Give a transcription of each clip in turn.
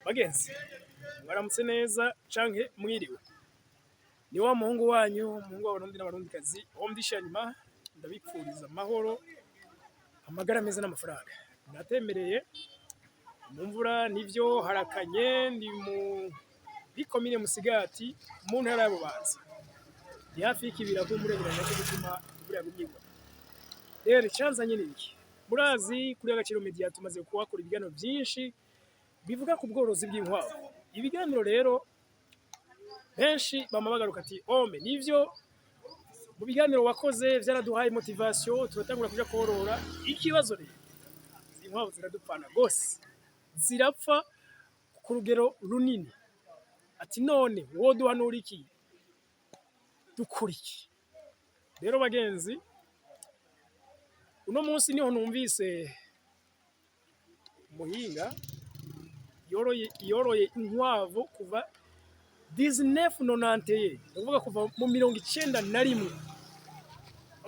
Bagenzi, mwaramutse neza canke mwiriwe? Ni wa muhungu wanyu, umuhungu w'Abarundi n'Abarundikazi wo mdisha nyuma. Ndabipfuriza amahoro, amagara meza n'amafaranga. Natemereye mu mvura, nivyo, harakanye. Ndi muri komine Musigati, mu ntara ya Bubanza, ndi hafi y'ikibira k'umurengera, nacyo gituma imvura yagumye igwa. Rero icanzanye ni iki? Murazi, kuri Agaciro Media tumaze kuhakora ibiganiro byinshi bivuga ku bworozi bw'inkwavu. Ibiganiro rero benshi bama bagaruka ati: "Ome, nivyo, mu biganiro wakoze vyaraduhaye motivation, turatangura kuja korora. Ikibazo rero, inkwavu ziradupfana gose, zirapfa ku rugero runini." Ati: "None woduhanura iki? Dukora iki?" Rero bagenzi, uno munsi niho numvise umuhinga yoroye inkwavu kuva 1991, ni ukuvuga kuva mu 91.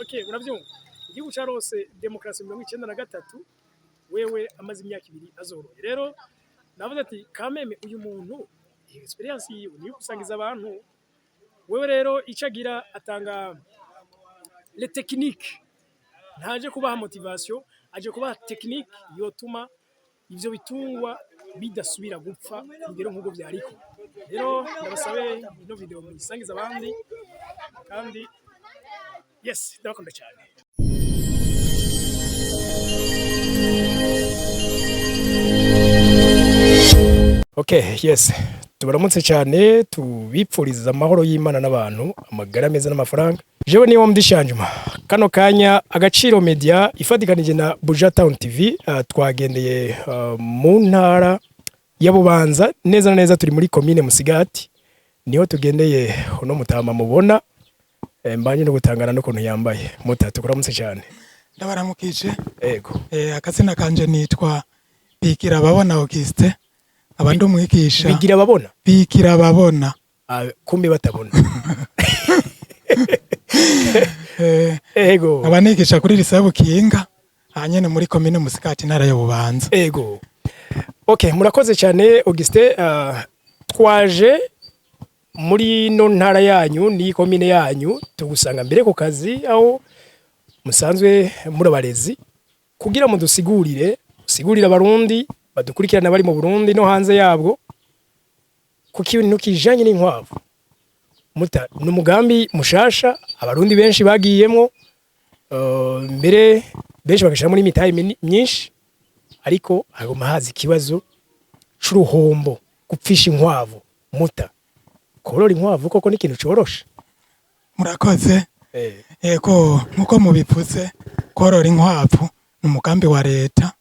Okay, uravyumva, igihugu carose demokarasi 93, wewe amaze imyaka 2 azoroye. Rero navuze ati: "Kameme, uyu muntu expérience yiwe niyo gusangiza abantu." Wewe rero ico agira, atanga les techniques. Ntaje kubaha motivation, aje kubaha technique yotuma ivyo bitungwa bidasubira gupfa urugero nk'ubwo vyariko. Rero ndabasabe ino video muyisangize abandi, kandi yes, ndabakunda cyane. Okay, yes, tubaramutse cyane, tubipfuriza amahoro y'Imana n'abantu, amagara meza n'amafaranga. Jewe niwo mdishanjuma. Kano kanya Agaciro Media ifatikanije na Buja Town TV, twagendeye mu ntara ya Bubanza, neza na neza turi muri komine Musigati, niho tugendeye uno mutama mubona. Mbanye no gutangana n'ukuntu yambaye. Muta, tukuramutse cyane. Ndabaramukije. Ego. Akazina kanje nitwa Bigira Babona Auguste, nkaba ndi umwigisha. Bigira babona? Bigira Babona. Ah, kumbe batabona. Ego. Nkaba nigisha kuri lycée Bukinga, hanyene muri komine Musigati, intara ya Bubanza. Ego. Okay, murakoze cyane Augustin. Twaje muri no ntara yanyu ni komine yanyu, tugusanga mbere ku kazi aho musanzwe muri abarezi, kugira mudusigurire, usigurire Abarundi badukurikirana bari mu Burundi no hanze yabwo ku kintu kijanye n'inkwavu. Muta, ni umugambi mushasha Abarundi benshi bagiyemwo, mbere benshi bagashiramo n'imitahe myinshi, ariko haguma haza ikibazo c'uruhombo, gupfisha inkwavu. Muta, korora inkwavu koko ni ikintu coroshe? Murakoze. Ego, nkuko mubivuze, korora inkwavu ni umugambi wa leta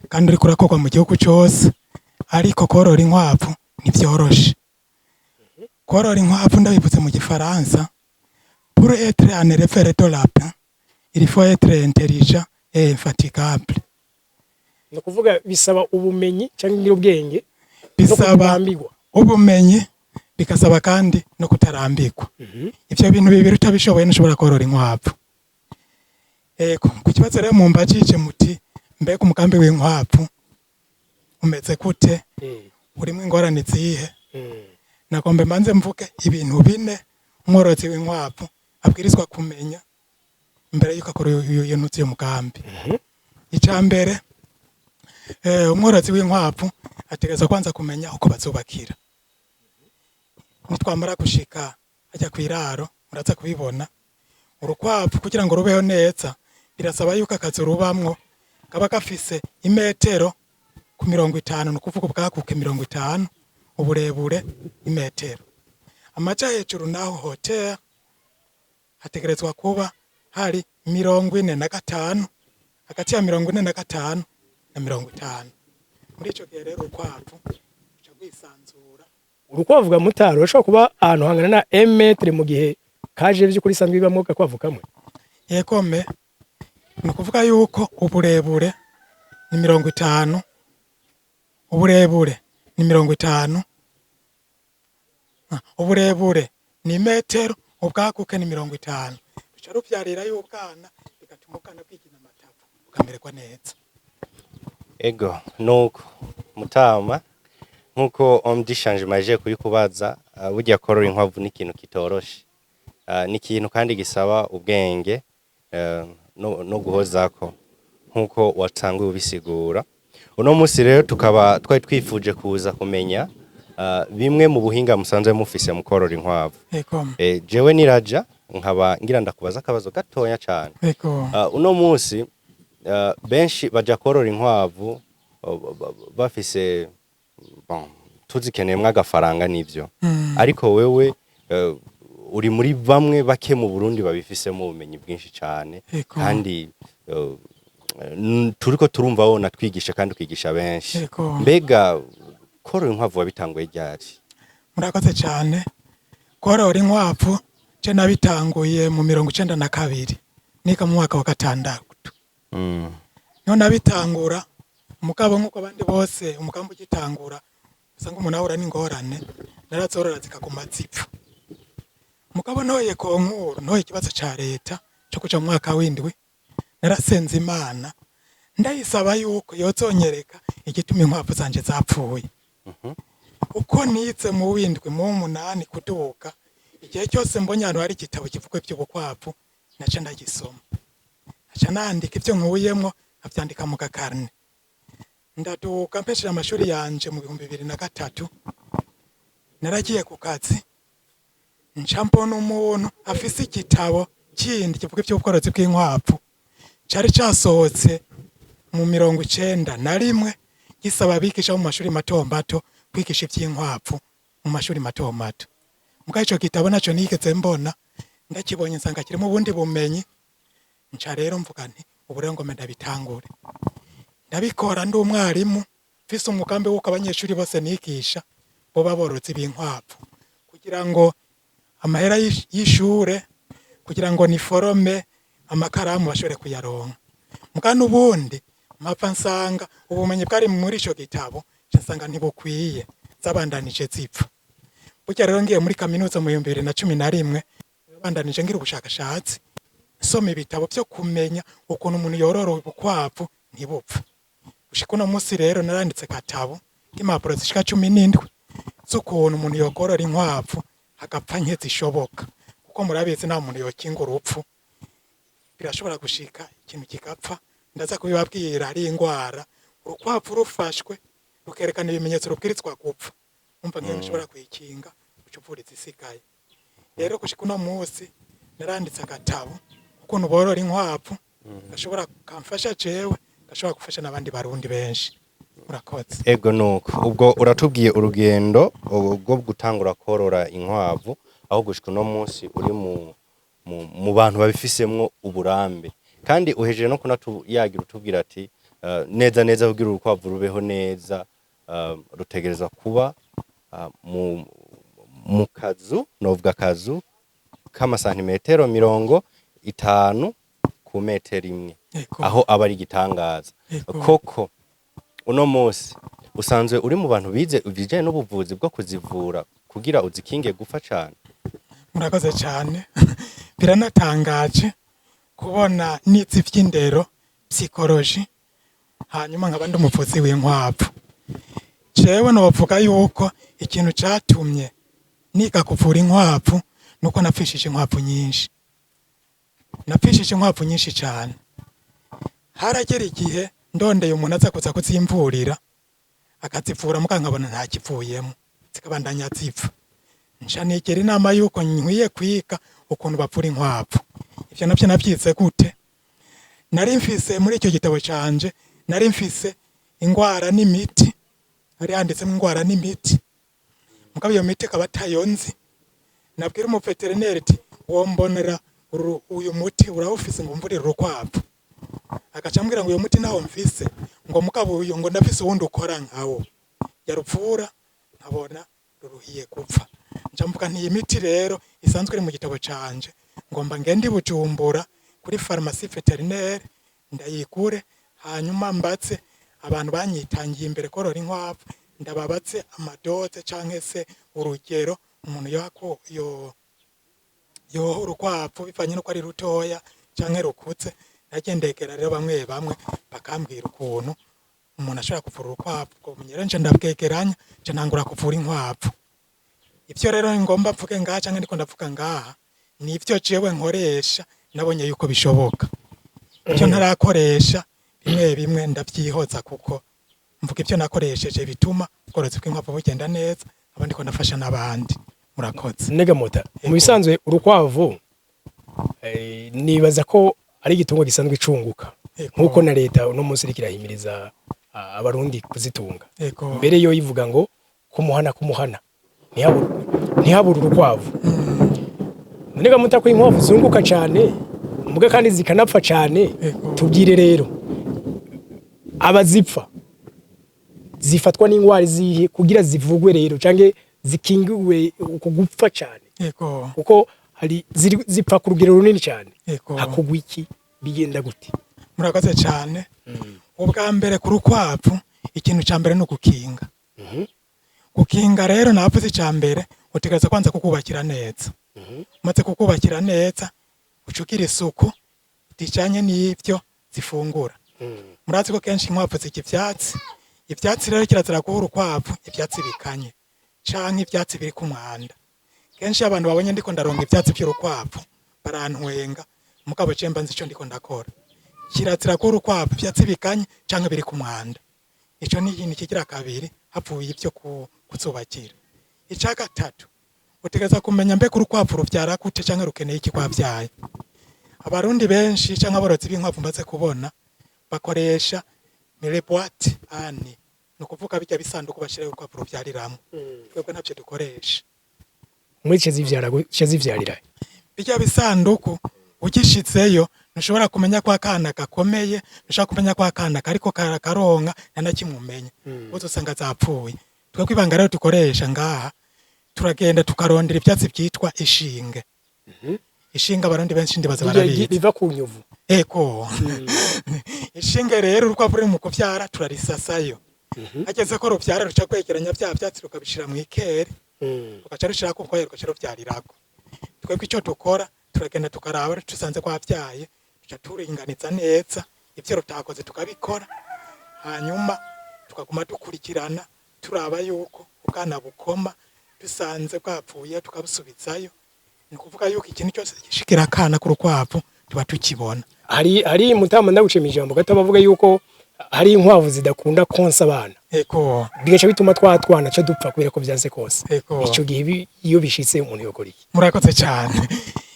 kandi uriko urakorwa mu gihugu cose, ariko korora inkwavu ntivyoroshe. Korora inkwavu, ndabivuze mu gifaransa, pour être un éleveur de lapin, il faut être intelligent et infatigable. Ni ukuvuga bisaba ubumenyi cyangwa ngira ubwenge no Bisaba kutarambirwa. ubumenyi, bigasaba kandi no kutarambirwa. Ivyo bintu bibiri utabishoboye ntushobora korora inkwavu. Ego, ku kibazo rero mumbajije muti: "Mbega umugambi w'inkwavu umeze gute? Urimwo ingorane zihe?" Nagombe mbanze mvuge ibintu bine umworozi w'inkwavu abwirizwa kumenya mbere yuko akora iyo ntuzi, uyu mugambi. Ica mbere, umworozi w'inkwavu ategerezwa kwanza kumenya uko bazubakira. Nitwamara gushika hajya kw'iraro, muraza kubibona. Urukwavu kugira ngo rubeho neza birasaba yuko akazu rubamwo kaba gafise imetero ku 50, ni ukuvuga ubwaguke 50, uburebure imetero. Amaja hejuru naho, hauteur, hategerezwa kuba hari 45, hagati ya 45 na 50. Muri ico gihe rero urukwavu ruca rwisanzura. Urukwavu bwa mutaro rushobora kuba ahantu hangana na 1 mètre mu gihe kaje vy'ukuri isanzwe ibamwo gakwavu kamwe? Yegome, ni ukuvuga yuko uburebure ni 50, uburebure ni 50, uburebure ni metero, ubwaguke ni 50. Ruca ruvyarirayo ubwana, bigatuma ubwana bwigina amatavu, bukamererwa neza. Ego, nuko mutama. Nkuko Homme du Changement yaje kubikubaza, burya korora inkwavu ni ikintu kitoroshe. Ni ikintu kandi gisaba ubwenge no guhozako nkuko watanguye ubisigura. Uno munsi rero tukaba twari twifuje kuza kumenya bimwe mu buhinga musanzwe mufise mu korora inkwavu. Ego. Jewe niraja nkaba ngira ndakubaza akabazo gatonya cane. Ego. Uno munsi benshi baja korora inkwavu bafise, bon, tuzikeneyemwo agafaranga nivyo, ariko wewe uri muri bamwe bake mu Burundi babifisemo ubumenyi bwinshi cane, kandi turiko turumva wona twigisha kandi ukigisha benshi. Mbega korora inkwavu wabitanguye ryari? Murakoze cyane. Korora inkwavu je nabitanguye mu 92, niga mu mwaka wa gatandatu. Niho nabitangura. Mugabo nk'uko abandi bose, umugambi ugitangura usanga umuntu ahura n'ingorane. Narazorora zikaguma zipfa. Mugabo ntoye concours, ntoye ikibazo ca leta co kuja mu mwaka w'indwi, narasenze Imana ndayisaba yuko yozonyereka igituma inkwavu zanje zapfuye. Uko nize mu w'indwi, mu w'umunani kuduga, igihe cyose mbonye ahantu hari igitabo kivuga ivy'ubukwavu naca ndagisoma, naca nandika ivyo nkuyemwo, nkavyandika mu gakarne. Ndaduga, mpesheje amashuri yanje mu 2003, naragiye ku kazi, nca mbona umuntu afise igitabo kindi kivuga ivy'ubworozi bw'inkwavu cari casohotse mu 91, gisaba abigisha bo mu mashuri mato mato kwigisha ivy'inkwavu mu mashuri mato mato. Mugabo ico gitabo naco nigeze mbona, ndakibonye nsanga kirimo ubundi bumenyi. Nca rero mvuga nti ubu rero ngome ndabitangure. Ndabikora ndi umwarimu, mfise umugambi w'uko abanyeshuri bose nigisha boba aborozi b'inkwavu, kugira ngo amahera y'ishure, kugira ngo uniforme, amakaramu bashobore kuyaronka. Muga n'ubundi mpava nsanga ubumenyi bwari muri ico gitabo, nca nsanga ntibukwiye, zabandanije zipfa. Burya rero ngiye muri kaminuza mu 2011, nabandanije ngira ubushakashatsi, nsoma ibitabo vyo kumenya ukuntu umuntu yorora ubukwavu ntibupfe. Gushika uno munsi rero naranditse gatabo k'impapuro zishika 17 z'ukuntu umuntu yokorora inkwavu hagapfa nke zishoboka, kuko murabizi nta muntu yokinga urupfu. Birashobora gushika ikintu kigapfa, ndaza kubibabwira. Ari ingwara, urukwavu rufashwe rukerekana ibimenyetso rubwirizwa gupfa, umva nk'iyo ntushobora kuyikinga, uca uvura izisigaye. Rero gushika uno munsi naranditse agatabo ukuntu borora inkwavu, gashobora kamfasha jewe, gashobora gufasha n'abandi Barundi benshi. Murakoze. Ego, nuko ubwo uratubwiye urugendo rwo gutangura korora inkwavu, aho gushika uno munsi uri mu bantu babifisemwo uburambe, kandi uhejeje no kunatuyagira utubwira ati neza neza kugira urukwavu rubeho neza, rutegerezwa kuba mu kazu, novuga akazu k'amasantimetero 50 ku metero imwe, aho aba ari igitangaza. Koko uno munsi usanzwe uri mu bantu bize ibijanye n'ubuvuzi bwo kuzivura kugira uzikinge gupfa cane. Murakoze cyane. Biranatangaje kubona nize ivy'indero, psychologie, hanyuma nkaba ndi umuvuzi w'inkwavu. Jewe novuga yuko ikintu catumye niga kuvura inkwavu nuko napfishije inkwavu nyinshi. Napfishije inkwavu nyinshi cane. Haragera igihe ndondeye umuntu aza kuza kuzimvurira, akazivura, muga nkabona nta kivuyemo, zikabandanya zipfa. Nca nigira inama yuko nkwiye kwiga ukuntu bavura inkwavu. Ivyo navyo navyize gute? Nari mfise muri icyo gitabo canje, nari mfise ingwara n'imiti, hari handitsemo ingwara n'imiti, mugabo iyo miti ikaba atayo nzi. Nabwira umuveterineri ati wombonera uyu muti urawufise ngo mvurire urukwavu, agaca ambwira ngo uyu muti ntawo mfise, ngo mugabo uyu ngo ndafise uwundi ukora nkawo. Yaruvura nkabona ruruhiye gupfa. Nca mvuga nti iyi miti rero isanzwe iri mu gitabo canje, ngomba ngende i Bujumbura kuri pharmacie vétérinaire ndayigure, hanyuma mbatse abantu banyitangiye imbere korora inkwavu, ndababatse ama doses canke se urugero umuntu yako yo yoha urukwavu bivanye nuko ari rutoya canke rukuze. Nagiye ndegera rero bamwe bamwe bakambwira ukuntu Umuntu ashobora kuvura urukwavu, ubwo bumenyi rero nje ndabwegeranya, nje ntangura kuvura inkwavu. Ivyo rero ngomba mvuge ngaha canke ndiko ndavuga ngaha, nivyo jewe nkoresha nabonye yuko bishoboka. Ivyo ntarakoresha, bimwe bimwe ndavyihoza, kuko mvuga ivyo nakoresheje bituma ubworozi bw'inkwavu bugenda neza, nkaba ndiko ndafasha n'abandi. Murakoze. Negamota, mu bisanzwe urukwavu, nibaza ko ari igitungwa gisanzwe icunguka, nkuko na leta uno munsi iriko irahimiriza abarundi kuzitunga. Mbere yo ivuga ngo kumuhana kumuhana ntihabure urukwavu. None gamuta, ko inkwavu zunguka cane muga kandi zikanapfa cane, tubwire rero, abazipfa zifatwa n'ingwara zihe kugira zivugwe rero canke zikingiwe uko gupfa cane? Kuko hari zipfa ku rugero runini cyane. Hakugwa iki? Bigenda gute? Murakoze cyane. Ubwa mbere, ku rukwavu, ikintu cya mbere ni ugukinga. Gukinga rero, navuze icya mbere, utegereza kwanza kukubakira neza. Umaze kukubakira neza, uca ugira isuku rijanye n'ivyo zifungura. Murazi ko kenshi inkwavu zirya ivyatsi. Ivyatsi rero, kirazira guha urukwavu ivyatsi bikanye canke ivyatsi biri ku mwanda. Kenshi iyo abantu babonye ndiko ndaronga ivyatsi vy'urukwavu barantwenga, mugabo je mba nzi ico ndiko ndakora. Kirazira guha urukwavu ivyatsi bikanye canke biri ku mwanda. Ico ni ikintu kigira kabiri, havuye ivyo kuzubakira. Ica gatatu, utegereza kumenya mbega urukwavu ruvyara gute canke rukeneye iki rwavyaye. Abarundi benshi canke aborozi b'inkwavu mbaze kubona bakoresha les boîtes ane, ni ukuvuga bijya bisanduku bashirayo urukwavu ruvyariramwo. Twebwe ntavyo dukoresha. Muri ce zivyara ce zivyarira? Bijya bisanduku ugishitseyo ntushobora kumenya ko akana gakomeye, ntushobora kumenya ko akana kariko karonka, nta na kimwe umenya, bose usanga zapfuye. Twebwe ibanga rero dukoresha ngaha, turagenda tukarondera ivyatsi vyitwa ishinge. Ishinge abarundi benshi ndibaza barabizi. Riva ku nyovu. Eko, ishinge rero, urukwavu ruri mu kuvyara turarisasayo. Hageze ko ruvyara, ruca kwegeranya vya vyatsi rukabishira mw'ikere, rugaca rushirako ubwoya, rugaca ruvyarirako. Twebwe ico dukora, turagenda tukaraba, dusanze rwavyaye duca turinganiza neza, ivyo rutakoze tukabikora, hanyuma tukaguma dukurikirana turaba yuko ubwana bukoma. Dusanze bwapfuye tukabusubizayo. Ni ukuvuga yuko ikintu cyose gishikira akana k'urukwavu tuba tukibona. Hari mutama, ndagucima ijambo gato, bavuga yuko hari inkwavu zidakunda konsa abana, bigaca bituma twa twana co dupfa kubera ko vyanse kose. Ico gihe iyo bishitse umuntu yokora iki? Murakoze cyane.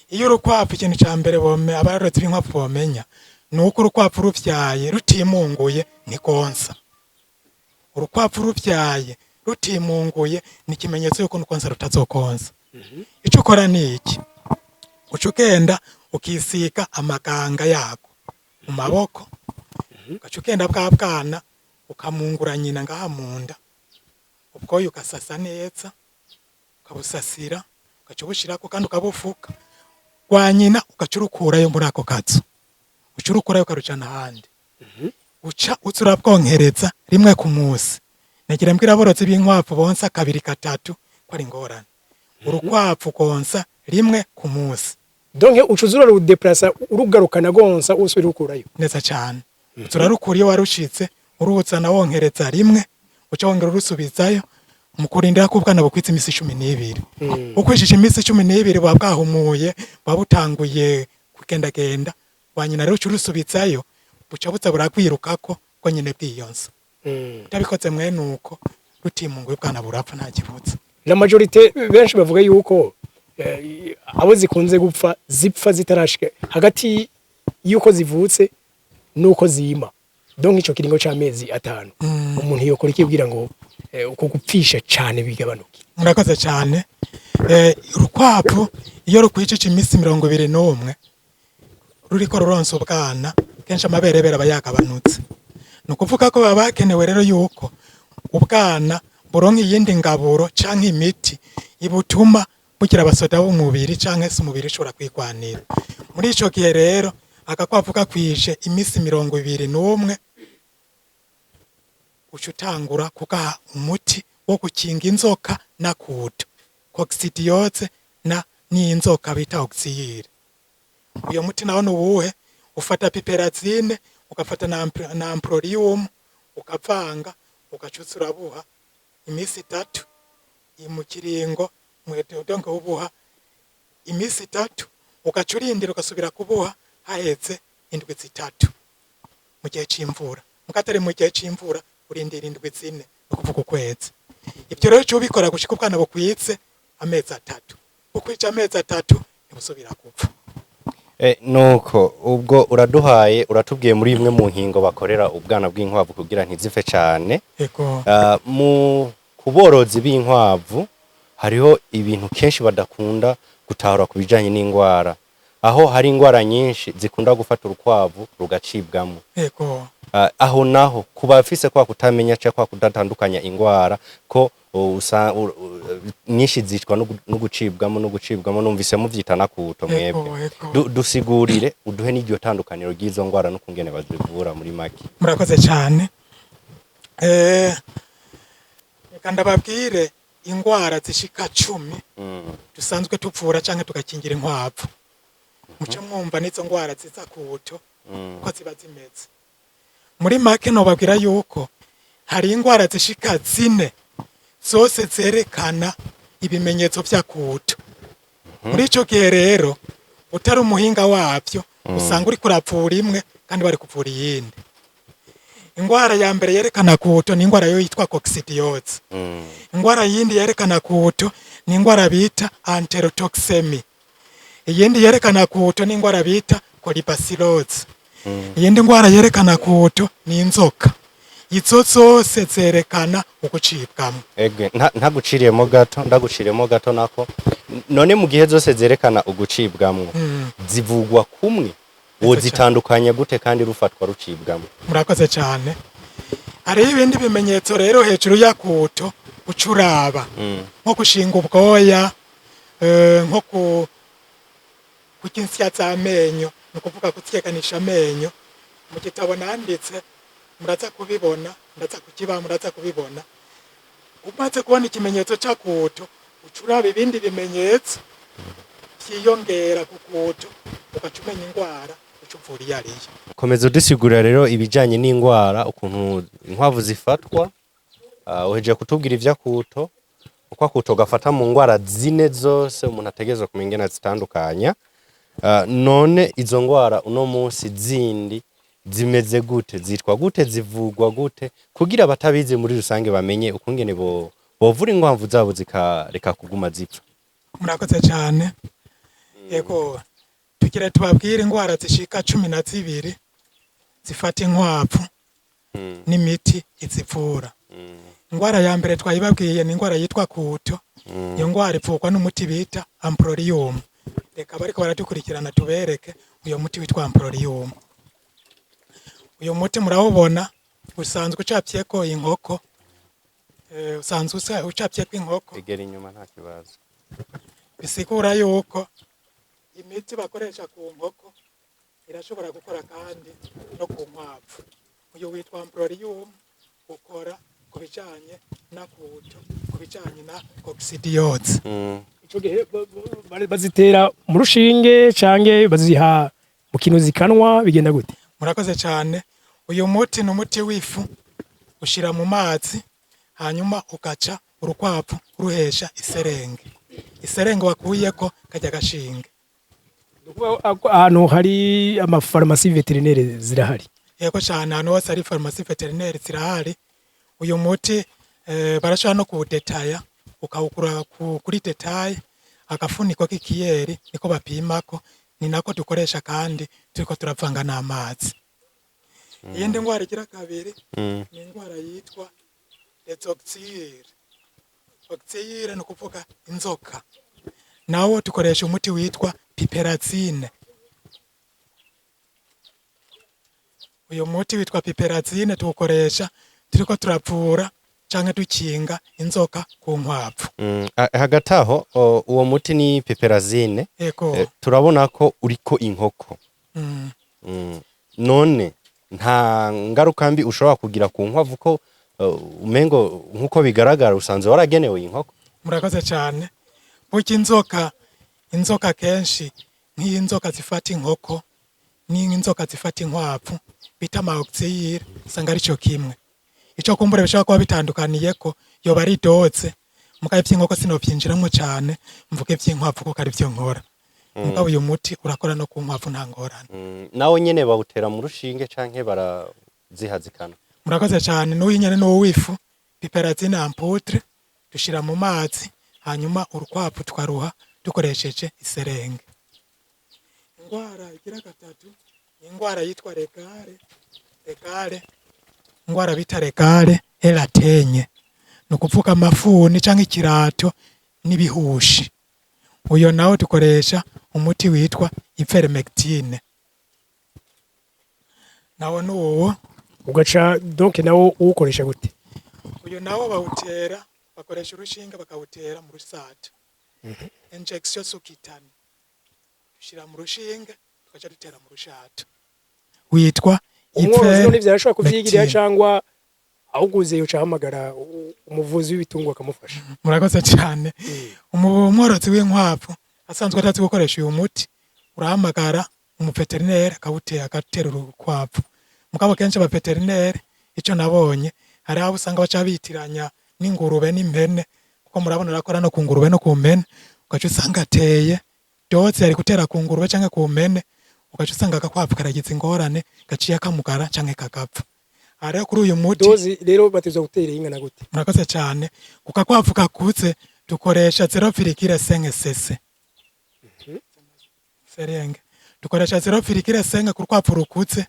Iyo urukwavu, ikintu cya mbere bome abarorozi b'inkwavu bomenya ni uko urukwavu ruvyaye rutimunguye ntikonsa. Urukwavu ruvyaye rutimunguye ni ikimenyetso yuko nukonsa rutazokonsa. Ico ukora ni iki? Uca ugenda ukisiga amaganga yako mu maboko, ugaca ugenda bwa bwana ukamungura nyina ngaha munda, ubwoya ugasasa neza, ukabusasira, ugaca ubushirako kandi ukabufuka rwa nyina, ugaca urukurayo muri ako kazu, uca urukurayo ukarujana ahandi, uca uza urabwonkereza rimwe ku munsi. Nagira mbwira aborozi b'inkwavu bonsa kabiri gatatu ko ari ingorane. Urukwavu konsa rimwe ku munsi. Donc uca uza urarudeplasa, urugarukana gonsa, usubira ukurayo. Neza cyane. Uza urarukura iyo warushitse, uruzana wonkereza rimwe, uca wongera urusubizayo mu kurindira ko ubwana bukwitse imisi 12. Ukwishije iminsi 12 buba bwahumuye, buba butanguye kugendagenda. Wa nyina rero uca urusubizayo, buca buza burakwirukako ko nyine bwiyonsa. Utabikoze mwene uko, rutimunguye, ubwana burapfa nta kibuza. La majorité, benshi bavuga yuko abo zikunze gupfa zipfa zitarashika hagati yuko zivutse nuko zima, donc ico kiringo c'amezi 5. Umuntu yokora iki kugira ngo uko gupfisha cane bigabanuke? Murakoze cyane. Urukwavu iyo rukwijije iminsi 21 ruriko ruronsa ubwana, kenshi amaberebere aba yagabanutse. Ni ukuvuga ko baba bakenewe rero yuko ubwana buronka iyindi ngaburo canke imiti ibutuma bugira abasoda b'umubiri, canke se umubiri ushobora kwigwanira. Muri ico gihe rero, agakwavu kakwije iminsi 21, uca utangura kugaha umuti wo gukinga inzoka na kuto coccidiose na n'inzoka bita oxyure. Uyo muti nawo ni uwuhe? Ufata piperazine, ugafata na amprolium. Ukavanga, ugaca urabuha iminsi 3 mu kiringo donc ubuha iminsi 3, ugaca urindira ugasubira kubuha haheze indwi 3 mu gihe c'imvura. Mukatari mu gihe c'imvura urindira indwi 4, ni ukuvuga ukwezi. Ibyo rero uca ubikora gushika ubwana bukwitse amezi 3. Bukwije amezi 3 ntibusubira gupfa. Nuko ubwo uraduhaye, uratubwiye muri imwe mu nkingo bakorera ubwana bw'inkwavu kugira ntizipfe cane. Ego. Mu kuborozi b'inkwavu hariho ibintu kenshi badakunda gutahura ku bijanye n'ingwara, aho hari ingwara nyinshi zikunda gufata urukwavu rugacibwamo. Ego. Aho naho ku bafise kwa kutamenya canke kwa kudatandukanya ingwara ko nyinshi zicwa no gucibwamo, numvise muvyita nakuto mwebwe. Ego. Dusigurire, uduhe n'iryo tandukaniro ry'izo ngwara n'ukungene bazivura muri make. Murakoze cyane. Reka ndababwire ingwara zishika 10 dusanzwe tuvura canke tugakingira inkwavu, muce mwumva n'izo ngwara ziza kubuto uko ziba zimeze. Muri make nobabwira yuko hari ingwara zishika 4 zose zerekana ibimenyetso vy'akuto. Muri ico gihe rero utari umuhinga wavyo usanga uriko uravura imwe kandi bari kuvura iyindi. Ingwara ya mbere yerekana kuto ni ingwara yo yitwa coccidiose. Ingwara yindi yerekana kuto ni ingwara bita enterotoxemie. Iyindi yerekana kuto ni ingwara bita colibacillose. Iyindi ngwara yerekana kuto ni inzoka. Izo zose zerekana ugucibwamwo. Ege, ntaguciriyemo gato, ndaguciriyemo gato nako. None mu gihe zose zerekana ugucibwamwo zivugwa kumwe, wozitandukanya gute kandi rufatwa rucibwamwo? Murakoze cyane. Hariho ibindi bimenyetso rero hejuru y'akuto uca uraba, nko gushinga ubwoya, nko kurya insya z'amenyo, ni ukuvuga kutsyeganisha amenyo. Mu gitabo nanditse muraza kubibona, ndaza kukiba, muraza kubibona. Umaze kubona ikimenyetso c'akuto uca uraba ibindi bimenyetso vyiyongera ku kuto, ugaca umenya ingwara uca uvura iyo ariyo. Komeza udusigurira rero ibijanye n'ingwara, ukuntu inkwavu zifatwa. Uhejeje kutubwira ivy'akuto, uko akuto gafata mu ngwara zine zose umuntu ategerezwa kumenya ingene azitandukanya. None izo ngwara uno munsi zindi zimeze gute, zitwa gute, zivugwa gute, kugira abatabizi muri rusange bamenye ukungene bo bovura inkwavu zabo zikareka kuguma zipfa? Murakoze cyane. Yego, tugira tubabwire ingwara zishika 12 zifata inkwavu n'imiti izivura. Ingwara ya mbere twayibabwiye, ni ingwara yitwa kuto. Iyo ngwara ivurwa n'umuti bita amprolium. Reka bariko baradukurikirana tubereke uyo muti witwa amprolium. Uyu muti murawubona, usanzwe ucapyeko inkoko, usanzwe ucapyeko inkoko. Egera inyuma, nta kibazo. Bisigura yuko imiti bakoresha ku nkoko irashobora gukora kandi no ku nkwavu. Uyu witwa amprolium, ukora ku bijanye na kuto, ku bijanye na coccidiose. Ico gihe bazitera mu rushinge canke baziha mu kintu zikanwa, bigenda gute? Murakoze cyane. Uyu muti ni umuti w'ifu, ushira mu mazi hanyuma ugaca urukwavu uruhesha iserenge. Iserenge wakuyeko kajya gashinge. Ni ukuvuga ko ahantu hari amafarumasi vétérinaire zirahari? Yego cyane, ahantu hose hari farumasi vétérinaire zirahari. Uyu muti barashobora no kuwudetaya, ukawugura kuri détail. Agafuniko k'ikiyeri niko bapimako, ni nako dukoresha kandi turiko turavanga n'amazi. Iyindi ndwara igira kabiri ni indwara yitwa les oxyures. Oxyure ni ukuvuga inzoka. Nawo dukoresha umuti witwa piperazine. Uyu muti witwa piperazine tuwukoresha turiko turavura canke dukinga inzoka ku nkwavu. Hagati aho uwo muti ni piperazine? Ego. Turabona ko uriko inkoko. None nta ngaruka mbi ushobora kugira ku nkwavu, ko umengo nkuko bigaragara usanzwe waragenewe inkoko? Murakoze cyane. Burya inzoka kenshi nk'iyi nzoka zifata inkoko n'inzoka zifata inkwavu bita ama oxyure usanga ari cyo kimwe. Ico kumbure bishobora kuba bitandukaniyeko yoba ari dose. Mugabo ivy'inkoko sinovyinjiramwo cane, mvuge ivy'inkwavu kuko ari vyo nkora. Mugabo uyu muti urakora no ku nkwavu, nta ngorane. Nawo nyene bawutera mu rushinge canke barazihazikana? Murakoze cane. N'uyu nyene n'uwifu piperazine en poudre, dushira mu mazi, hanyuma urukwavu tukaruha dukoresheje iserenge. Ingwara igira gatatu ni ingwara yitwa les gales. Les gales, ingwara bita les gales et la teigne, ni ukuvuga amafuni canke ikirato n'ibihushi. Uyo nawo dukoresha umuti witwa ivermectine, nawo nuwo. Ugaca donc nawo uwukoresha gute? Uyu nawo bawutera, bakoresha urushinge bakawutera mu rusata, injection sous-cutanée. Dushira mu rushinge tugaca dutera mu rushato, witwa Umworozi none ivyo arashobora kuvyigirira ivermectine. cangwa awuguze yoca ahamagara umuvuzi w'ibitungwa akamufasha? Murakoze cyane. Umworozi w'inkwavu asanzwe atazi gukoresha uyu muti, urahamagara umuveterineri akawutera, agatera urukwavu. Mugabo kenshi abaveterineri, ico nabonye, hari aho usanga baca bitiranya n'ingurube n'impene, kuko murabona arakora no ku ngurube no ku mpene, ugaca usanga ateye dose yari gutera ku ngurube canke ku mpene, ugaca usanga agakwavu karagize ingorane, gaciye kamugara canke kagapfa. Aha rero kuri uyu muti, Dose rero batezwa gutera ingana gute? Murakoze cyane. Ku gakwavu kakuze dukoresha 0,5 cc seringue. Dukoresha 0,5 ku rukwavu rukuze,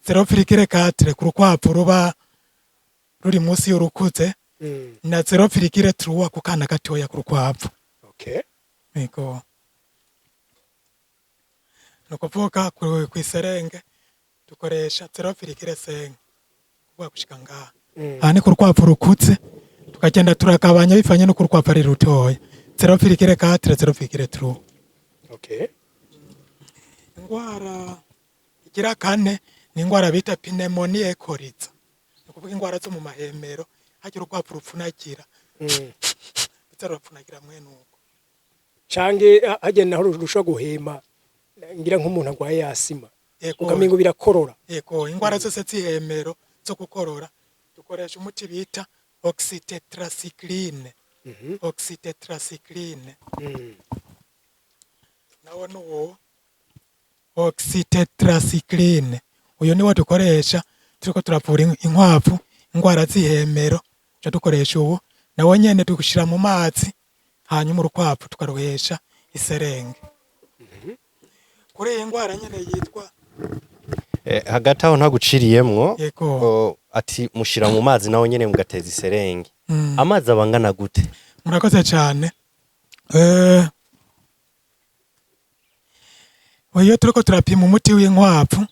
0,4 ku rukwavu ruba ruri munsi y'urukuze, na 0,3 ku kana gatoya ku rukwavu. Yego, ni ukuvuga kw'iserenge dukoresha 0,5 kuvuga gushika ngaha. Aha ni ku rukwavu rukuze, tukagenda turagabanya bivanye n'uko urukwavu ari rutoya: 0,4, 0,3. Ingwara igira kane ni ingwara bita pneumonie et coryza, ni ukuvuga ingwara zo mu mahemero, hagira urukwavu rupfunagira, ruza rurapfunagira mwene uko. Canke hagenda naho rushobora guhema, ngira nk'umuntu agwaye asima, ukamengo birakorora. Yego, ingwara zose z'ihemero zo gukorora dukoresha umuti bita oxytetracycline. Oxytetracycline, nawo nuwo oxytetracycline. Uyu niwo dukoresha turiko turavura inkwavu ingwara z'ihemero. Tuca dukoresha ubu nawo nyene, dushira mu mazi, hanyuma urukwavu tukaruhesha iserenge. Kuri iyi ngwara nyene yitwa Hagati aho ntaguciriyemwo, ati mushira mu mazi naho nyene mugateza iserenge. Amazi aba angana gute? Murakoze cyane. Iyo turiko turapima umuti w'inkwavu,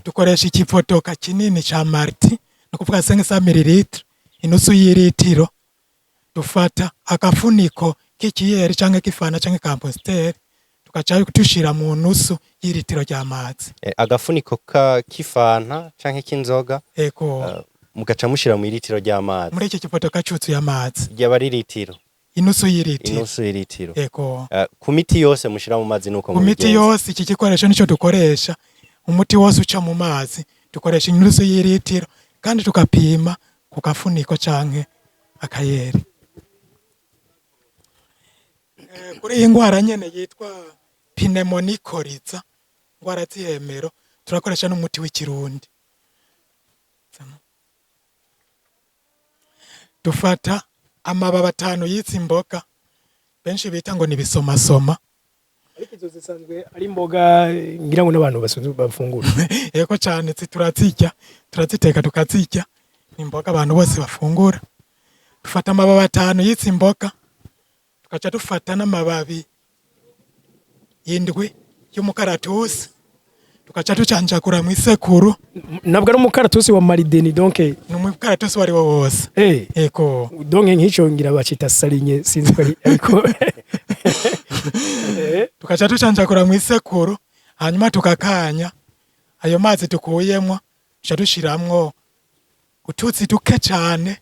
dukoresha ikivodoka kinini ca Marti, ni ukuvuga 500 millilitres, inusu y'iritiro. Dufata agafuniko k'ikiyeri canke k'ifana canke ka Amstel, tugaca dushira mu nusu y'iritiro ry'amazi. Agafuniko ka k'ifanta canke k'inzoga, mugaca mushira mu iritiro ry'amazi? Muri iki kivodoka cuzuye amazi. Ryaba ari litiro? Inusu y'iritiro. Inusu y'iritiro. Ego. Ku miti yose mushira mu mazi nuko Ku miti mubigenza? yose, iki gikoresho nico dukoresha. Umuti wose uca mu mazi dukoresha inusu y'iritiro, kandi tukapima ku gafuniko canke akayeri. Kuri iyi ngwara nyene yitwa pneumonie coryza, ingwara z'ihemero, turakoresha n'umuti w'ikirundi. Dufata amababi 5 y'izi mboga benshi bita ngo ni ibisomasoma. Ariko izo zisanzwe ari imboga, ngira ngo n'abantu basanzwe bafungura. Yego cyane, turazirya, turaziteka tukazirya, ni imboga abantu bose bafungura. Dufata amababi 5 y'izi mboga, tugaca dufata n'amababi 7 y'umukaratusi, tugaca ducanjagura mu isekuru. Ntabwo ari umukaratusi wa marideni donc? Ni umukaratusi uwo ari wo wose. Yego. Donc nk'ico ngira bacita sarinye, sinzi ko ari ariko. Tugaca ducanjagura mu isekuru, hanyuma tukakanya ayo mazi dukuyemwo, tuca dushiramwo utuzi duke cane,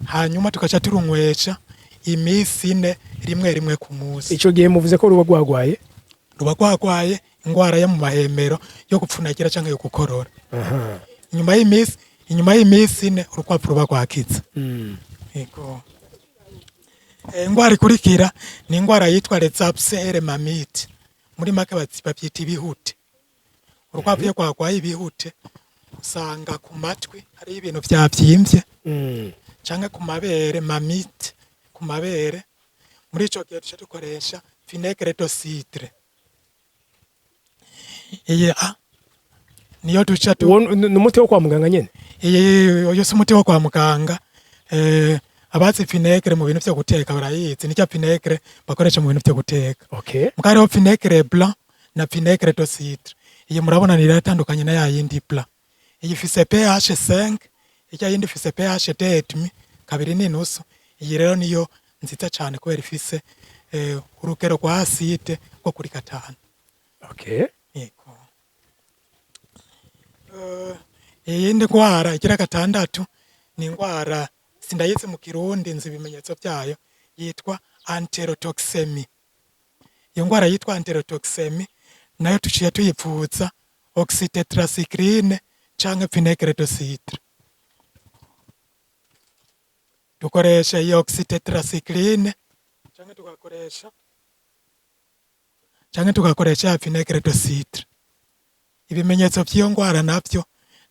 hanyuma tugaca turunywesha imisi 4, rimwe rimwe ku munsi. Ico gihe muvuze ko ruba rwagwaye? Ruba rwagwaye ingwara yo mu mahemero, yo gupfunagira canke yo gukorora. Inyuma y'imisi, Inyuma y'iminsi 4 urukwavu ruba rwakize. Yego. Ingwara ikurikira ni ingwara yitwa les abcès mammites. Muri make bavyita ibihute. Urukwavu iyo rwagwaye ibihute, usanga ku matwi hariho ibintu vyavyimbye canke ku mabere, mammite, ku mabere. Muri ico gihe duca dukoresha vinaigre de cidre. Iyi niyo duca tu Uwo ni umuti wo kwa muganga nyene? Iyi, uyu si umuti wo kwa muganga. Abazi vinaigre mu bintu vyo guteka barayizi, nicyo vinaigre bakoresha mu bintu vyo guteka. Muga hariho vinaigre blanc na vinaigre de cidre. Iyi murabona ni iratandukanye na ya yindi blanc. Iyi ifise pH 5, irya yindi ifise pH 2,5, 2.5. Iyi rero niyo nziza cane kubera ifise urugero rwa acide rwo kuri 5. Yego. Iyindi ndwara igira gatandatu ni indwara sindayizi mu Kirundi, nzi ibimenyetso byayo, yitwa entérotoxémie. Iyo ndwara yitwa entérotoxémie nayo tuciye tuyivuza oxytetracycline canke vinaigre de cidre. Dukoresha iyo oxytetracycline canke tugakoresha ya vinaigre de cidre. Ibimenyetso vy'iyo ndwara navyo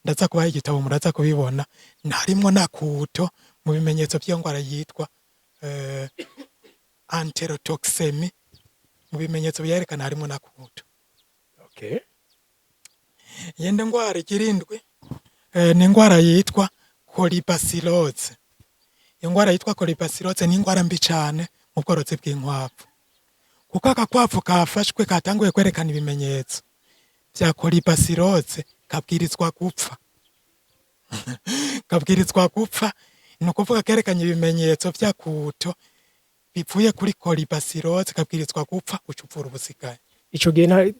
ndaza kubaha igitabo, muraza kubibona, harimwo nakuto mu bimenyetso vy'iyo ndwara yitwa entérotoxémie. Mu bimenyetso byerekana harimwo nakuto. Iyindi ndwara igira indwi ni indwara yitwa colibacillose. Iyo ndwara yitwa colibacillose ni indwara mbi cane mu bworozi bw'inkwavu, kuko agakwavu kafashwe katanguye kwerekana ibimenyetso vya colibacillose kabwirizwa gupfa. Kabwirizwa gupfa, ni ukuvuga kerekanye ibimenyetso vy'akuto bivuye kuri colibacillose, kabwirizwa gupfa, uca uvura ubusigaye. Ico gihe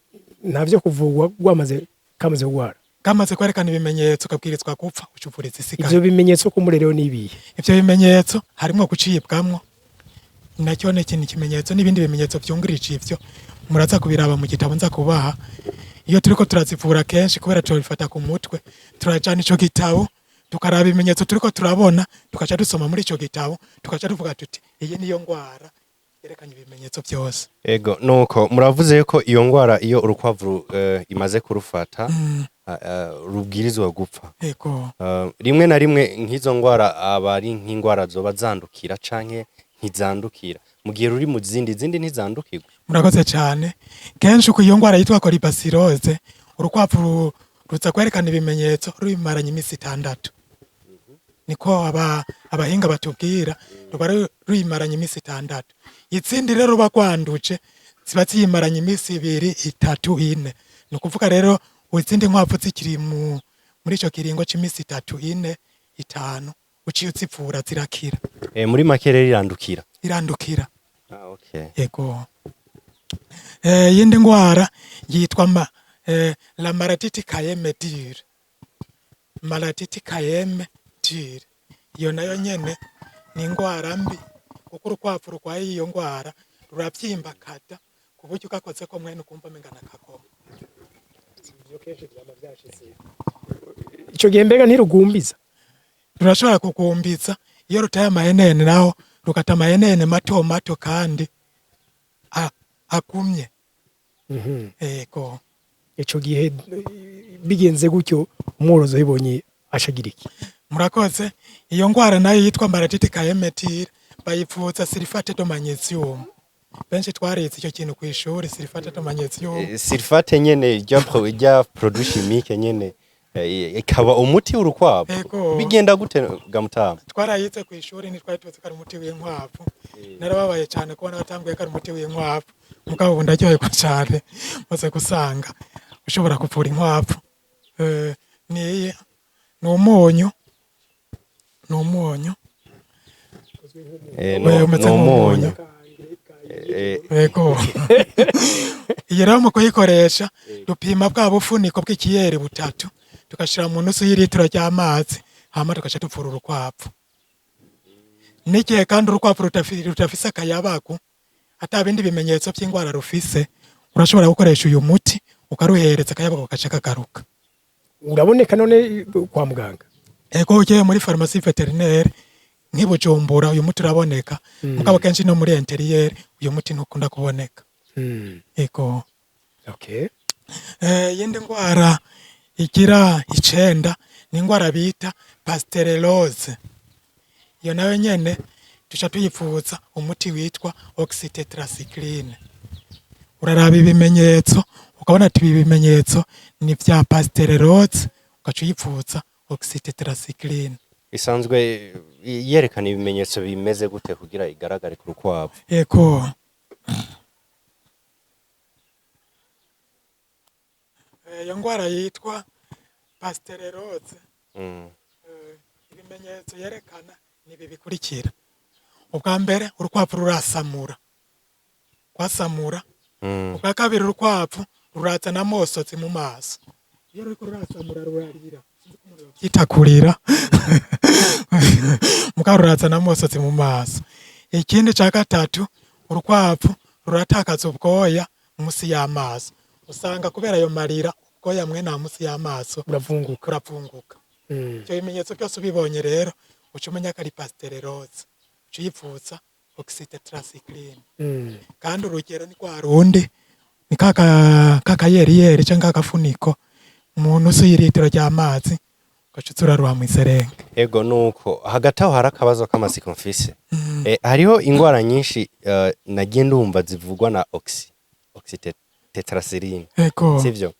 nta vyo kuvugwa, rwamaze kamaze kugwara? Kamaze kwerekana ibimenyetso kabwirizwa gupfa, uca uvura izisigaye. Ivyo bimenyetso kumure rero nibihe? Ivyo bimenyetso harimwo gucibwamwo, nacyo ni ikintu ikimenyetso, n'ibindi bimenyetso vyungirije. Ivyo muraza kubiraba mu gitabo nza kubaha. Iyo turiko turazivura kenshi, kubera turabifata ku mutwe, turajana ico gitabo tukaraba ibimenyetso turiko turabona, tukaca dusoma muri ico gitabo, tukaca tuvuga tuti iyi niyo ngwara yerekanye ibimenyetso vyose. Ego, nuko muravuze yuko iyo ngwara iyo urukwavu imaze kurufata rubwirizwa gupfa. Ego. Rimwe na rimwe nk'izo ngwara aba ari nk'ingwara zoba zandukira canke ntizandukira? Mu gihe ruri mu zindi ntizandukirwa? Murakoze cyane. Kenshi uko iyo ngwara yitwa colibacillose, urukwavu ruza kwerekana ibimenyetso rubimaranye iminsi 6. Niko abahinga batubwira, ruba ruyimaranye iminsi 6. Izindi rero ruba rwanduje ziba ziyimaranye iminsi 2, 3, 4. Ni ukuvuga rero izindi nkwavu zikiri muri ico kiringo c'iminsi 3, 4, 5, uciye uzivura zirakira. Muri make rero irandukira? Irandukira. Ah, okay. Ego. Iyindi ngwara yitwa la maladie du Cayenne dure. Maladie du Cayenne dure. Iyo nayo nyene ni ingwara mbi, kuko urukwavu rurwaye iyo ngwara ruravyimba kada ku buryo ugakozeko mwene ukumva umenga nakagoma. Ico gihe mbega ntirugumbiza? Rurashobora kugumbiza iyo rutaye amahenene, naho rugata amahenene mato mato kandi agumye. Ego. Ico gihe bigenze gutyo, umworozi abibonye acagira iki? Murakoze. Iyo ngwara nayo yitwa maladie du Cayenne dure bayivuza sulfate de magnésium. Benshi twarize icyo kintu ku ishuri, sulfate de magnésium. Sulfate nyene rya produit chimique nyene ikaba umuti w'urukwavu? Ego. Bigenda gute gamutama? Twarayize ku ishuri, ntitwari tuzi ko ari umuti w'inkwavu. Narababaye cyane kubona batambuye ko ari umuti w'inkwavu, mugabo ubu ndaryoherwa cyane maze gusanga ushobora kuvura inkwavu. Niyi ni umunyu. Umeze Ni umunyu. nk'umunyu. Yego. Iyi rero mu kuyikoresha dupima bwa bufuniko bw'ikiyeri butatu, tugashira mu nusu y'ilitiro ry'amazi, hama tugaca tuvura urukwavu. N'igihe kandi urukwavu rudafise akayabagu, ata bindi bimenyetso by'indwara rufise, urashobora gukoresha uyu muti ukaruhereza, akayabagu gaca kagaruka. Uraboneka none kwa muganga? Ego, ugiye muri pharmacie vétérinaire nk'i Bujumbura, uyu muti uraboneka. Mugabo kenshi no muri intérieur uyu muti ntukunda kuboneka. Ego. Iyindi ndwara igira icenda ni ingwara bita pasteurellose. Iyo nayo nyene tuca tuyivuza umuti witwa oxytetracycline. Uraraba ibimenyetso, ukabona ati ibi bimenyetso ni vya pasteurellose, ugaca uyivuza oxytetracycline. Isanzwe yerekana ibimenyetso bimeze gute kugira igaragare ku rukwavu? Ego. Iyo ngwara yitwa pasteurellose, ibimenyetso yerekana ni ibi bikurikira: ubwa mbere, urukwavu rurasamura, kwasamura. Ubwa kabiri, urukwavu rurazana amosozi mu maso. Iyo ruriko rurasamura rurarira, sinzi ko umuntu yovyita kurira, mugabo rurazana amosozi mu maso. Ikindi ca gatatu, urukwavu ruratakaza ubwoya musi y'amaso. Usanga kubera ayo marira, ubwoya mwene aha musi y'amaso buravunguka. Buravunguka. Ivyo bimenyetso byose ubibonye rero, uca umenya ko ari pasteurellose, uca uyivuza oxytetracycline. Kandi urugero ni rwa rundi, ni kakayeriyeri canke kakafuniko mu nusu y'iritiro ry'amazi, ugaca uza uraruha mw'iserenge. Ego, nuko hagati aho hari akabazo k'amatsiko mfise. Hariho ingwara nyinshi nagiye ndumva zivugwa na oxytetracycline. Ego. Sivyo?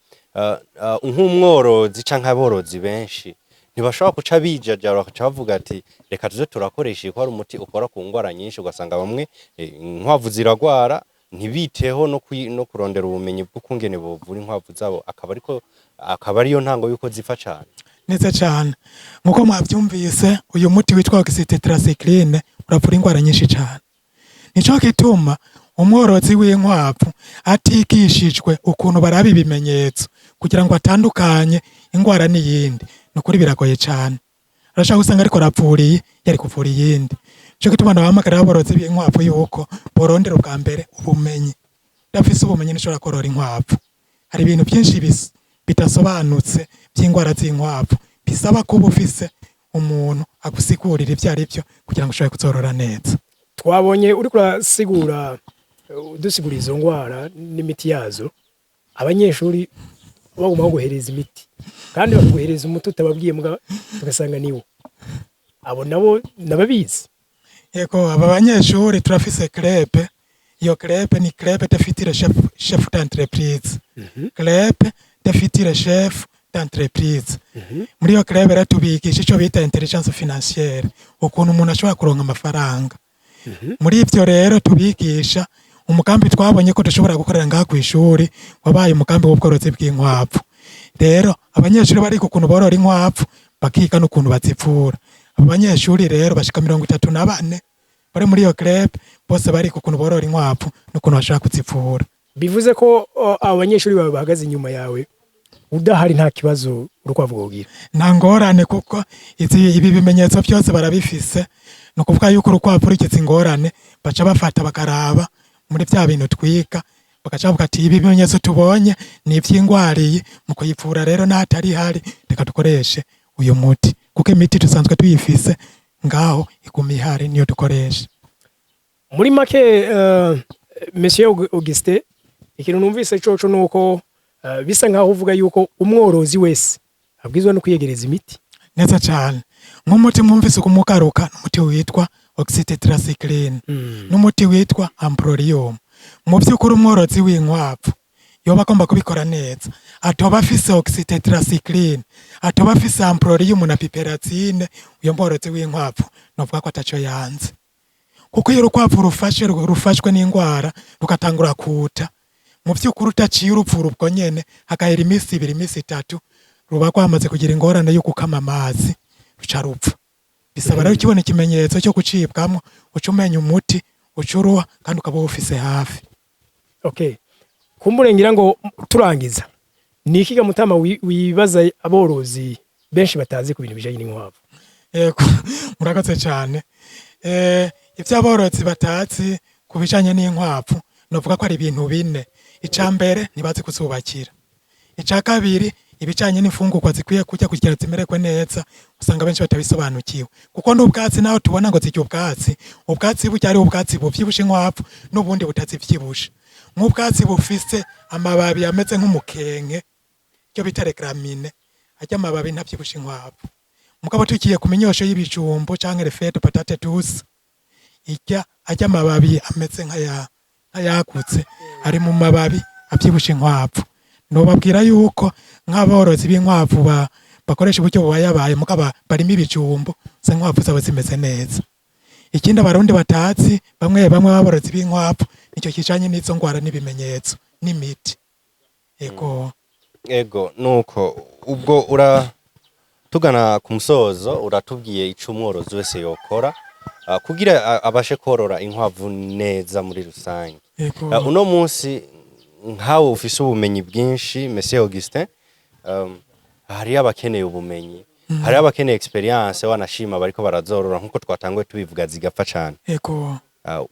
Nk'umworozi canke aborozi benshi ntibashobora kuca bijajara bakaca bavuga ati reka tuze turakoresha iyi, ko hari umuti ukora ku ngwara nyinshi. Ugasanga bamwe inkwavu ziragwara, ntibiteho no kurondera ubumenyi bw'ukungene bovura inkwavu zabo, akaba ariyo ntango yuko zipfa cane. Neza cane. Nkuko mwavyumvise, uyu muti witwa oxytetracycline uravura ingwara nyinshi cane. Nico gituma umworozi w'inkwavu atigishijwe ukuntu baraba ibimenyetso kugira ngo atandukanye ingwara n'iyindi, nukuri biragoye cane. Arashaka gusanga ariko aravura iyi, yari kuvura iyindi. Nico gituma nabahamagarira aborozi b'inkwavu yuko borondera ubwa mbere ubumenyi. Udafise ubumenyi ntushobora korora inkwavu. Hari ibintu byinshi bidasobanutse by'ingwara z'inkwavu, bisaba kuba ufise umuntu agusigurira ivyo ari vyo kugira ngo ushobore kuzorora neza. Twabonye uriko urasigura, udusigura izo ngwara n'imiti yazo, abanyeshuri baguma baguhereza imiti, kandi bakaguhereza umuti utababwiye, muga tugasanga niwo. Abo nabo nababizi? Yego, aba banyeshuri turafise club. Iyo club ni club de futurs chef d'entreprise, club de futurs chef d'entreprise. Muri iyo club rero tubigisha ico bita intelligence financière, ukuntu umuntu ashobora kuronka amafaranga. Muri ivyo rero tubigisha, umugambi twabonye ko dushobora gukorera ngaha kw'ishuri wabaye umugambi w'ubworozi bw'inkwavu. Rero abanyeshuri bariga ukuntu borora inkwavu, bakiga n'ukuntu bazivura. Abo banyeshuri rero bashika 34 bari muri iyo club, bose bariga ukuntu borora inkwavu n'ukuntu bashobora kuzivura. Bivuze ko abo banyeshuri bawe bahagaze inyuma yawe, udahari nta kibazo urukwavu rwogira? Nta ngorane, kuko ibi bimenyetso byose barabifise. Ni ukuvuga yuko urukwavu rugize ingorane, baca bafata bakaraba muri vya bintu twiga, bagaca bavuga ati ibi bimenyetso tubonye ni ivy'ingwara iyi, mu kuyivura rero n'ahatari hari reka dukoreshe uyu muti, kuko imiti dusanzwe tuyifise ngaho, iguma ihari, niyo dukoresha. Muri make, Monsieur Augustin, ikintu numvise coco nuko bisa nkaho uvuga yuko umworozi wese abwizwa no kwiyegereza imiti. Neza cane. Nk'umuti mwumvise ukumugaruka n'umuti witwa oxytetracycline n'umuti witwa amprolium. Mu by'ukuri umworozi w'inkwavu yoba agomba kubikora neza, atoba afise oxytetracycline, atoba afise amprolium na piperazine, uyo mworozi w'inkwavu novuga ko ataco yanze. Kuko iyo urukwavu rufashwe n'ingwara rugatangura kuta, mu by'ukuri utaciye uruvura ubwo nyene, hagahera iminsi 2, iminsi 3, ruba rwamaze kugira ingorane yo gukama amazi, ruca rupfa. Bisaba rero ukibona ikimenyetso cyo gucibwamwo, uca umenya umuti uca uruha, kandi ukaba uwufise hafi. Okay, kumbure ngira ngo turangiza, ni iki ga mutama wibaza aborozi benshi batazi ku bintu bijanye n'inkwavu? Yego, murakoze cyane. Ibyo aborozi batazi ku bijanye n'inkwavu, novuga ko ari ibintu bine. Ica mbere, ntibazi kuzubakira. Ica kabiri, Ibijanye n'imfungurwa zikwiye kurya kugira zimererwe neza, usanga benshi batabisobanukiwe, kuko n'ubwatsi naho tubona ngo zirya ubwatsi, ubwatsi burya ari ubwatsi buvyibusha inkwavu n'ubundi butazivyibusha, nk'ubwatsi bufise amababi ameze nk'umukenke, icyo bita les graminées, arya amababi ntavyibusha inkwavu. Mugabo tugiye ku minyosho y'ibijumbu canke les feuilles de patate douce, irya arya amababi ameze nk'ayagutse ari mu mababi avyibusha inkwavu. Nobabwira yuko nk'aborozi b'inkwavu bakoresha uburyo bubayabaye mugabo barimo ibijumbu, usanga inkwavu zabo zimeze neza. Ikindi Abarundi batazi, bamwe bamwe b'aborozi b'inkwavu, nicyo kijanye n'izo ngwara n'ibimenyetso n'imiti. Ego. Ego, nuko ubwo ura tugana ku musozo, uratubwiye ico umworozi wese yokora kugira abashe korora inkwavu neza muri rusange. Ego. Uno munsi nkawe ufise ubumenyi bwinshi, Monsieur Augustin, hariyo abakeneye ubumenyi, hariyo abakeneye expérience, wanashima bariko barazorora nkuko twatanguye tubivuga zigapfa cane. Ego.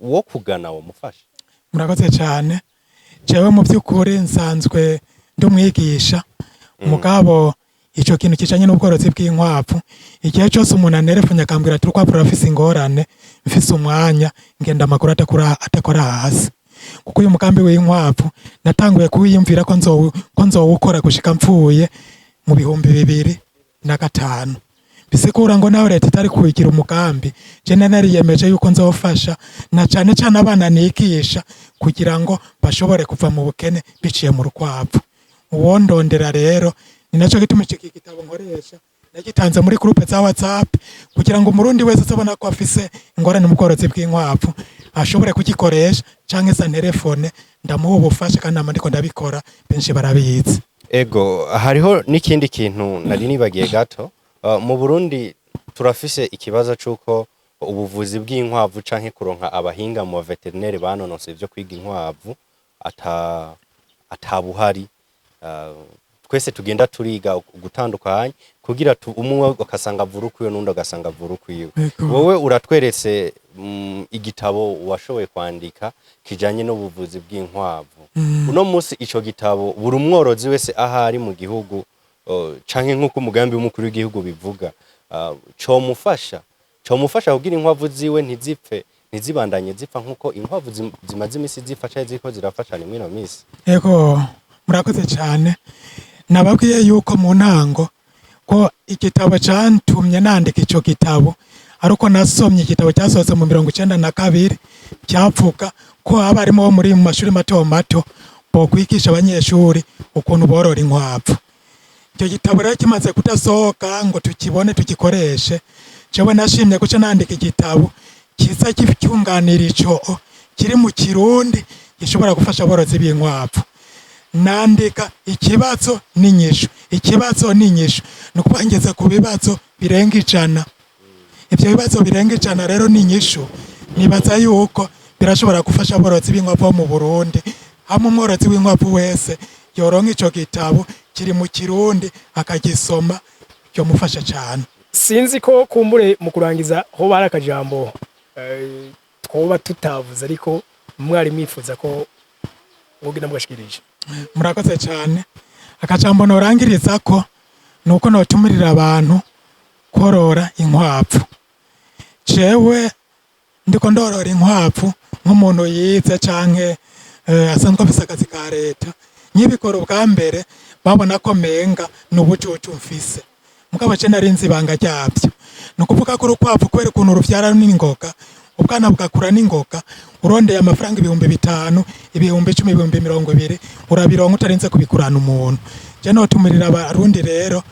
Uwo kugana wo mufasha? Murakoze cyane. Jewe mu by'ukuri nsanzwe ndi umwigisha, mugabo ico kintu kijanye n'ubworozi bw'inkwavu, igihe cyose umuntu anerefunye akambwira ati urukwavu rurafise ingorane, mfise umwanya ngenda amakuru atakora hasi, kuko uyu mugambi w'inkwavu natanguye kuwiyumvira ko nzowukora gushika mpfuye mu 2005. Bisigura ngo nawe leta itari kugira umugambi, je nariyemeje yuko nzofasha na cane cane abana nigisha kugira ngo bashobore kuva mu bukene biciye mu rukwavu. Uwondondera rero, ni naco gituma iki gitabo nkoresha nagitanze muri groupe za WhatsApp, kugira ngo Umurundi wese azobona ko afise ingorane mu bworozi bw'inkwavu ashobore kugikoresha, canke se telefone ndamuha ubufasha, kandi nama ndiko ndabikora, benshi barabizi. Ego, hariho n'ikindi kintu nari nibagiye gato. Mu Burundi turafise ikibazo c'uko ubuvuzi bw'inkwavu canke kuronka abahinga mu vétérinaire banonose ivyo kwiga inkwavu atabuhari. Twese tugenda turiga gutandukanye kugira umwe ugasanga avura ukwiwe n'undi agasanga avura ukwiwe. Wowe uratweretse igitabo washoboye kwandika kijanye n'ubuvuzi bw'inkwavu. Uno munsi ico gitabo buri umworozi wese ahari mu gihugu, canke nk'uko umugambi w'umukuru w'igihugu bivuga, comufasha kugira inkwavu ziwe ntizipfe, ntizibandanye zipfa nk'uko inkwavu zimaze imisi zipfa canke ziriko zirapfa cane mw'ino misi. Ego, murakoze cyane. Nababwiye yuko mu ntango ko igitabo cantumye nandika ico gitabo ari uko nasomye igitabo cyasohotse mu 92, cyavuga ko abarimu bo muri mu mashuri mato mato bokwigisha abanyeshuri ukuntu borora inkwavu. Icyo gitabo rero kimaze kudasohoka ngo tukibone tugikoreshe, jewe nashimye guca nandika igitabo kiza cyunganira ico, kiri mu Kirundi, gishobora gufasha aborozi b'inkwavu. Nandika ikibazo n'inyishu, ikibazo n'inyishu, ni ukuvuga ngeze ku bibazo birenga 100. Ibyo bibazo birenga 100 rero n'inyishu, nibaza yuko birashobora gufasha aborozi b'inkwavu bo mu Burundi. Hamwe umworozi w'inkwavu wese yoronka ico gitabo kiri mu Kirundi akagisoma, byomufasha cyane. Sinzi ko kumbure mu kurangiza hoba hari akajambo twoba tutavuze ariko mwari mwifuza ko mwogenda mugashikirije. Murakoze cyane. Akajambo norangiriza ko ni uko notumirira abantu korora inkwavu. Jewe ndiko ndorora inkwavu nk'umuntu yize canke asanzwe afise akazi ka leta. Nkibikora ubwa mbere babona ko menga ni ubucucu mfise, mugabo je nari nzi ibanga ryavyo. Ni ukuvuga ko urukwavu, kubera ukuntu ruvyara n'ingoga, ubwana bugakura n'ingoga, urondeye amafaranga 5000, 10,000, 20,000, urabironka utarinze kubikurana umuntu. Je notumirira Abarundi rero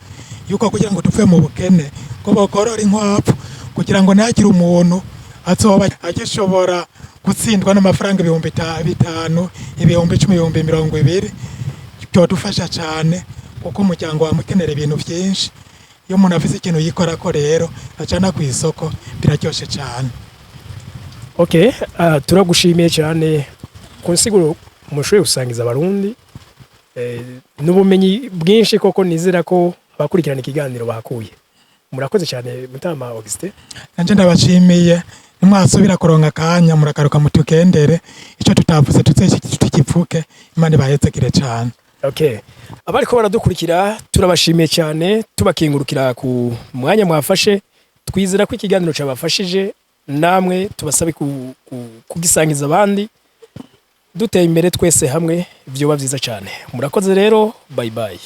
yuko kugira ngo tuve mu bukene ko bokorora inkwavu, kugira ngo ntihagire umuntu azoba agishobora gutsindwa n'amafaranga 5000, 10,000, 20,000. Byodufasha cyane, kuko umuryango wamukenera ibintu byinshi. Iyo umuntu afise ikintu yikorako rero acana ku isoko, biraryoshe cyane. Okay, turagushimiye cyane ku nsiguro mushoboye gusangiza Abarundi n'ubumenyi bwinshi koko. Nizera ko abakurikirana ikiganiro bahakuye. Murakoze cyane, Mutama Augustin. Nanje ndabashimiye. Nimwasubira kuronka akanya muragaruka mutugendere, ico tutavuze tuze tukivuge. Imana ibahezegire cyane. Okay. Abariko baradukurikira, turabashimiye cyane, tubakengurukira ku mwanya mwafashe. Twizera ko ikiganiro cyabafashije namwe. Tubasabe kugisangiza abandi. Duteye imbere twese hamwe, vyoba vyiza cyane. Murakoze rero, bye bye.